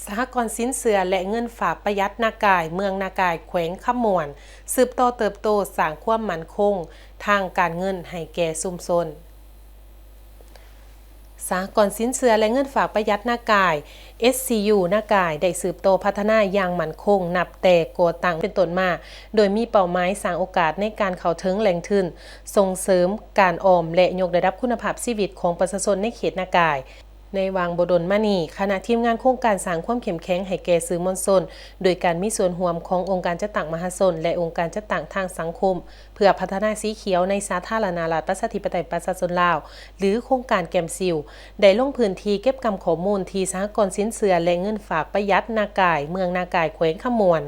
ສະຫະກອນສິນເຊື່ອ ແລະ ເງິນຝາກປະຢັດນາກາຍ ເມືອງນາກາຍ ແຂວງຄຳມ່ວນ ສືບຕໍ່ເຕີບໂຕ, ສ້າງຄວາມໝັ້ນຄົງທາງການເງິນໃຫ້ແກ່ຊຸມຊົນ. ສະຫະກອນສິນເຊື່ອ ແລະ ເງິນຝາກປະຢັດນາກາຍ ເອສຊີຢູ ນາກາຍ ໄດ້ສືບຕໍ່ພັດທະນາຢ່າງໝັ້ນຄົງ ນັບແຕ່ກໍ່ຕັ້ງເປັນຕົ້ນມາ, ໂດຍມີເປົ້າໝາຍສ້າງໂອກາດໃນການເຂົ້າເຖິງແຫຼ່ງທຶນ, ສົ່ງເສີມການອອມ ແລະ ຍົກລະດັບຄຸນນະພາບຊີວິດຂອງປະຊາຊົນໃນເຂດນາກາຍ. ໃນຫວ່າງບໍ່ດົນມານີ້, ຄະນະທີມງານໂຄງການສ້າງຄວາມເຂັ້ມແຂງໃຫ້ແກ່ສື່ມວນຊົນ ໂດຍການມີສ່ວນຮ່ວມຂອງອົງການຈັດຕັ້ງມະຫາຊົນ ແລະ ອົງການຈັດຕັ້ງທາງສັງຄົມ ເພື່ອພັດທະນາສີຂຽວໃນສາທາລະນະລັດ ປະຊາທິປະໄຕ ປະຊາຊົນລາວ ຫຼື ໂຄງການແກມຊິວ ໄດ້ລົງພື້ນທີ່ເກັບກຳຂໍ້ມູນທີ່ສະຫະກອນສິນເຊື່ອ ແລະ ເງິນຝາກປະຢັດນາກາຍ ເມືອງນາກາຍ ແຂວງຄຳມ່ວນ.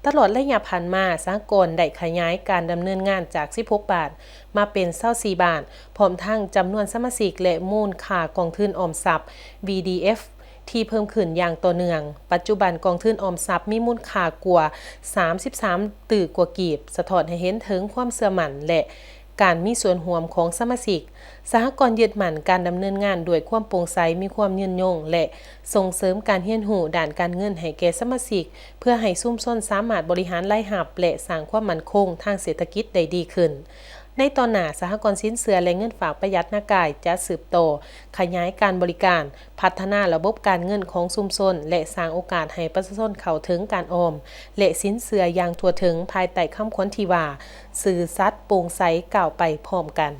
ຕະຫຼອດໄລຍະຜ່ານມາ, ສະຫະກອນໄດ້ຂະຫຍາຍການດຳເນີນງານຈາກສິບຫົກບ້ານ ມາເປັນຊາວສີ່ບ້ານ, ພ້ອມທັງຈຳນວນສະມາຊິກ ແລະ ມູນຄ່າກອງທຶນອອມຊັບ ວີດີເອັຟ ທີ່ເພີ່ມຂຶ້ນຢ່າງຕໍ່ເນື່ອງ. ປັດຈຸບັນກອງທຶນອອມຊັບມີມູນຄ່າກວ່າສາມສິບສາມຕື້ກວ່າກີບ, ສະທ້ອນໃຫ້ເຫັນເຖິງຄວາມເຊື່ອໝັ້ນ ແລະ ການມີສ່ວນຮ່ວມຂອງສະມາຊິກ. ສະຫະກອນຍຶດໝັ້ນການດຳເນີນງານດ້ວຍຄວາມໂປ່ງໃສ, ມີຄວາມຍືນຍົງ ແລະ ສົ່ງເສີມການຮຽນຮູ້ດ້ານການເງິນໃຫ້ແກ່ສະມາຊິກ ເພື່ອໃຫ້ຊຸມຊົນສາມາດບໍລິຫານລາຍຮັບ ແລະ ສ້າງຄວາມໝັ້ນຄົງທາງເສດຖະກິດໄດ້ດີຂຶ້ນ. ໃນຕໍ່ໜ້າ, ສະຫະກອນສິນເຊື່ອ ແລະ ເງິນຝາກປະຢັດນາກາຍ ຈະສືບຕໍ່ຂະຫຍາຍການບໍລິການ, ພັດທະນາລະບົບການເງິນຂອງຊຸມຊົນ ແລະ ສ້າງໂອກາດໃຫ້ປະຊາຊົນເຂົ້າເຖິງການອອມ ແລະ ສິນເຊື່ອຢ່າງທົ່ວເຖິງ ພາຍໃຕ້ຄຳຂວັນທີ່ວ່າ ຊື່ສັດ, ໂປ່ງໃສ, ກ້າວໄປພ້ອມກັນ.